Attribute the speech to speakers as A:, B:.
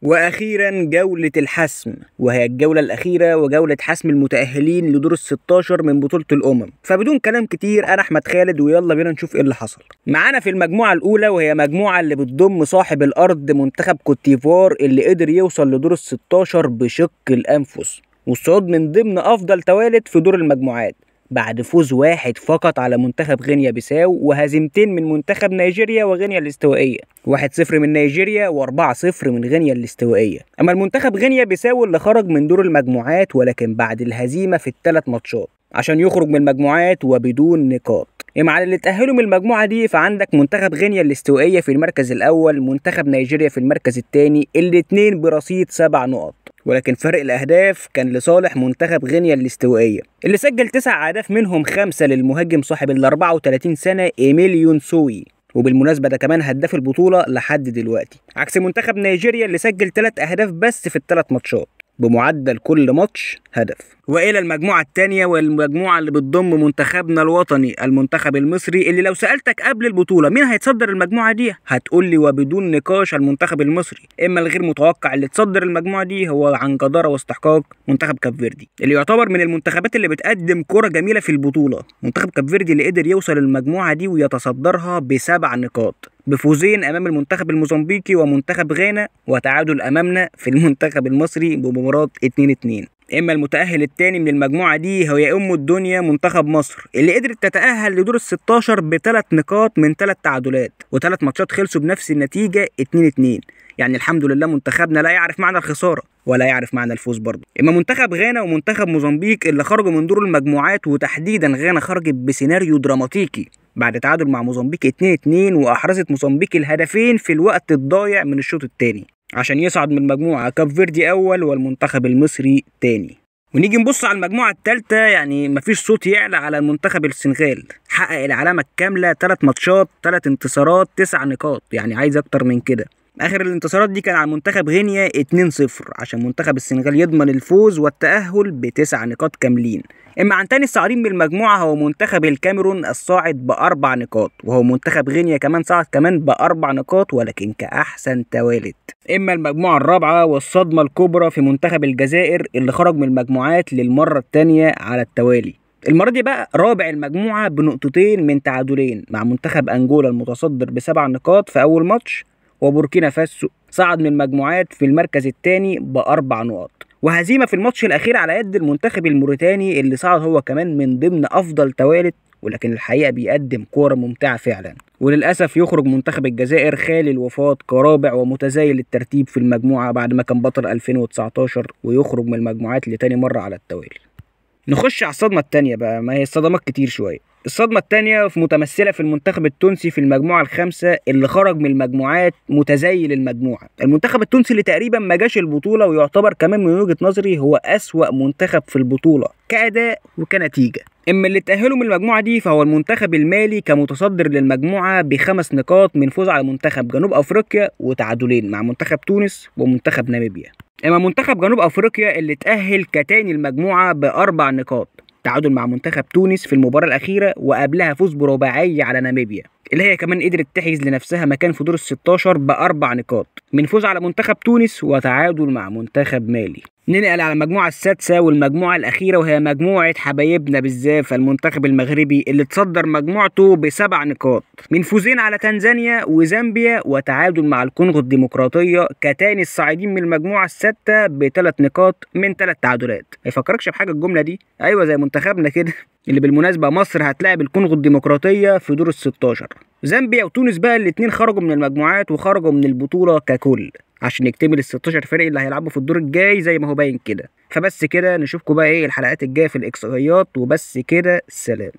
A: واخيرا جولة الحسم، وهي الجولة الاخيرة وجولة حسم المتأهلين لدور ال16 من بطولة الامم. فبدون كلام كتير انا احمد خالد، ويلا بينا نشوف ايه اللي حصل. معانا في المجموعة الاولى، وهي مجموعة اللي بتضم صاحب الارض منتخب كوتيفوار اللي قدر يوصل لدور ال16 بشق الانفس والصعود من ضمن افضل توالت في دور المجموعات بعد فوز واحد فقط على منتخب غينيا بيساو وهزيمتين من منتخب نيجيريا وغينيا الاستوائية، 1-0 من نيجيريا و4-0 من غينيا الاستوائية. أما المنتخب غينيا بيساو اللي خرج من دور المجموعات ولكن بعد الهزيمة في الثلاث ماتشات عشان يخرج من المجموعات وبدون نقاط. إما على اللي تأهلوا من المجموعة دي فعندك منتخب غينيا الاستوائية في المركز الأول، منتخب نيجيريا في المركز الثاني، الاثنين برصيد 7 نقط، ولكن فرق الأهداف كان لصالح منتخب غينيا الاستوائية اللي سجل 9 أهداف منهم 5 للمهاجم صاحب ال 34 سنة إيميليون سوي، وبالمناسبة ده كمان هداف البطولة لحد دلوقتي، عكس منتخب نيجيريا اللي سجل 3 أهداف بس في الثلاث ماتشات بمعدل كل ماتش هدف. والى المجموعة الثانية، والمجموعة اللي بتضم منتخبنا الوطني المنتخب المصري، اللي لو سالتك قبل البطولة مين هيتصدر المجموعة دي هتقول لي وبدون نقاش المنتخب المصري. اما الغير متوقع اللي تصدر المجموعة دي هو عن جداره واستحقاق منتخب كاب فيردي، اللي يعتبر من المنتخبات اللي بتقدم كره جميلة في البطولة. منتخب كاب فيردي اللي قدر يوصل المجموعة دي ويتصدرها ب7 نقاط بفوزين امام المنتخب الموزمبيقي ومنتخب غانا، وتعادل امامنا في المنتخب المصري بمباراة 2-2. اما المتاهل الثاني من المجموعة دي هو يا ام الدنيا منتخب مصر، اللي قدرت تتاهل لدور ال16 ب3 نقاط من 3 تعادلات و3 ماتشات خلصوا بنفس النتيجة 2-2. يعني الحمد لله منتخبنا لا يعرف معنى الخسارة ولا يعرف معنى الفوز برضه. اما منتخب غانا ومنتخب موزمبيق اللي خرجوا من دور المجموعات، وتحديدا غانا خرجت بسيناريو دراماتيكي بعد تعادل مع موزمبيق 2-2، واحرزت موزمبيق الهدفين في الوقت الضايع من الشوط الثاني عشان يصعد من المجموعة كاب فيردي اول والمنتخب المصري ثاني. ونيجي نبص على المجموعة الثالثة، يعني مفيش صوت يعلى على المنتخب السنغال، حقق العلامة الكاملة 3 ماتشات 3 انتصارات 9 نقاط، يعني عايز اكتر من كده. اخر الانتصارات دي كان على منتخب غينيا 2-0 عشان منتخب السنغال يضمن الفوز والتأهل ب9 نقاط كاملين. اما عن تاني الصاعدين من المجموعة هو منتخب الكاميرون الصاعد ب4 نقاط، وهو منتخب غينيا كمان صعد كمان ب4 نقاط ولكن كأحسن توالت. اما المجموعة الرابعة والصدمة الكبرى في منتخب الجزائر اللي خرج من المجموعات للمرة الثانية على التوالي، المرة دي بقى رابع المجموعة بنقطتين من تعادلين مع منتخب أنجولا المتصدر ب7 نقاط في أول ماتش، وبوركينا فاسو صعد من المجموعات في المركز الثاني ب4 نقاط، وهزيمة في الماتش الأخير على يد المنتخب الموريتاني اللي صعد هو كمان من ضمن أفضل توالت، ولكن الحقيقة بيقدم كورة ممتعة فعلا. وللأسف يخرج منتخب الجزائر خالي الوفاض كرابع ومتزايل الترتيب في المجموعة بعد ما كان بطل 2019، ويخرج من المجموعات لتاني مرة على التوالي. نخش على الصدمة الثانية بقى، ما هي الصدمات كتير شوية. الصدمة الثانية متمثلة في المنتخب التونسي في المجموعة الخامسة اللي خرج من المجموعات متزايل المجموعة. المنتخب التونسي اللي تقريبا ما جاش البطولة ويعتبر كمان من وجهة نظري هو أسوأ منتخب في البطولة كأداء وكنتيجة. اما اللي تأهلوا من المجموعة دي فهو المنتخب المالي كمتصدر للمجموعة ب5 نقاط من فوز على منتخب جنوب أفريقيا وتعادلين مع منتخب تونس ومنتخب ناميبيا. اما منتخب جنوب أفريقيا اللي تأهل كتاني المجموعة ب4 نقاط، تعادل مع منتخب تونس في المباراة الأخيرة وقبلها فوز برباعية على ناميبيا اللي هي كمان قدرت تحجز لنفسها مكان في دور ال16 ب4 نقاط من فوز على منتخب تونس وتعادل مع منتخب مالي. ننقل على المجموعة السادسة والمجموعة الأخيرة، وهي مجموعة حبايبنا بالذات المنتخب المغربي اللي تصدر مجموعته ب7 نقاط من فوزين على تنزانيا وزامبيا وتعادل مع الكونغو الديمقراطية كتاني الصاعدين من المجموعة السادسة ب3 نقاط من 3 تعادلات. ما يفكركش بحاجة الجملة دي؟ أيوة زي منتخبنا كده اللي بالمناسبة مصر هتلاعب الكونغو الديمقراطية في دور ال16. زامبيا وتونس بقى الاتنين خرجوا من المجموعات وخرجوا من البطولة ككل عشان يكتمل ال16 فريق اللي هيلعبوا في الدور الجاي زي ما هو باين كده. فبس كده نشوفكم بقى ايه الحلقات الجاية في الاقصائيات، وبس كده سلام.